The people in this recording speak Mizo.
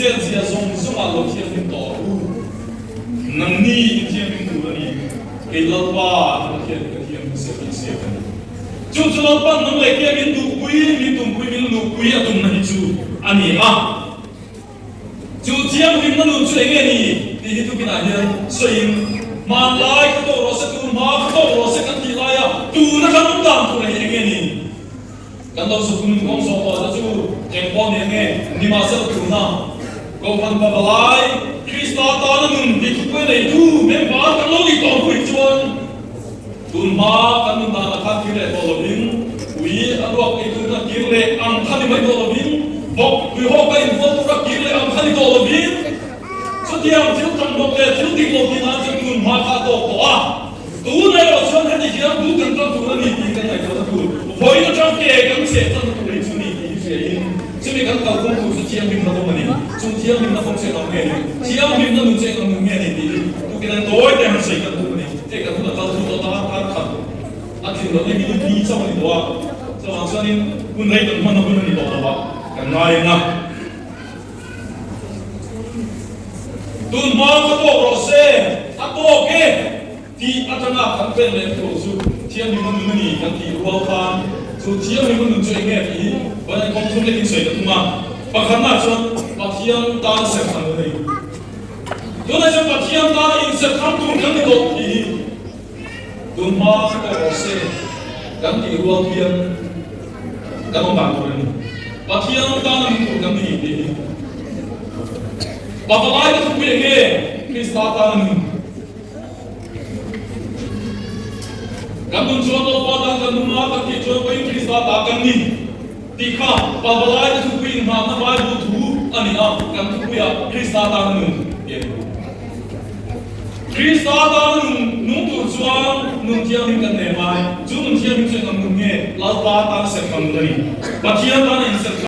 chet zia zawng zawngah lo thianghlim tawh rawh u. Nangni in thianghlim tur a ni, kei Lalpa ka Pathian hi ka thianghlim se tih siam a ni. Chu chu Lalpa'n nang leh kei min duhpui, min tumpui, min luhpui a tumna hi chu a ni a. Chu thianghlimna nun chu enge ni tih hi tukinah hian sawiin, hmanlai kha tawk rawh se, tun hma kha tawk rawh se kan tih laia tuna kan awm dan tur hi enge ni? Kan lo suk nun kawng zawh tawh te chu eng pawh ni enge? Nimahsela tuna Kohhran pavalai Krista tana nun tih thupui neitu member kan lo nih tawh hnuih chuan, Tun hma kan nun danah khan kir leh tawh lovin, ui a ruak ei turna kir leh ang kha ni mai tawh lovin, bawk tui hawk a invual tura kir leh ang kha ni tawh lovin, chutiang thil tanghnawk leh thil dik lo tih nan chuan tun hma kha a tawk tawh a. Tun erawh chuan heti hian bu kan tan tur a ni tih kan ngaihtuahna tur, vawiin atang ke kan cheh tanna tur hi chu ni tih hi hriain, chumi kan kalphung tur chu thianghlimna kawng a ni. Chung thianghlimna kawng chu engam nge ni? Thianghlimna nun chu engam nun nge ni tih hi tukin an tawi te han sawi kan tum a ni. Hei kan hun a kal thu tawh ta kar khat a thin loh hi minute li chauh a ni tawh a, chuvang chuanin hun rei kan hman a hun a ni tawh lo a, kan ngai ang a. Tun hma kha tawk rawh se, a tawk e tih atanga kan pen leh tur chu thianghlimna nun a ni kan tih rual khan chu thianghlimna nun chu eng nge tih hi Pathian kawng thum lekin sawi ka tum a. Pakhatnaah chuan Pathian tana serhtan nun a ni. Tunah chuan Pathian tana inserhthar tur kan ni tawh tih hi tun hma ka rawh se kan tih rual hian kan awm dan tur a ni. Pathian tana min tur kan ni tih hi Pavalai ka thupui enge Krista tana nun kan nun chuan Lalpa tan kan nun a kan tih chuan pawhin Krista ta kan ni. Tih kha Pavalai te thupui inngahna Bible thu a ni a, kan thupuiah Krista tana nun tih a ni. Krista tana nun nung tur chuan nun thianghlim kan nei ngai. Chu nun thianghlim chu eng ang nun nge? Lalpa tana serhthla nun a ni. Pathian tana inserhthla.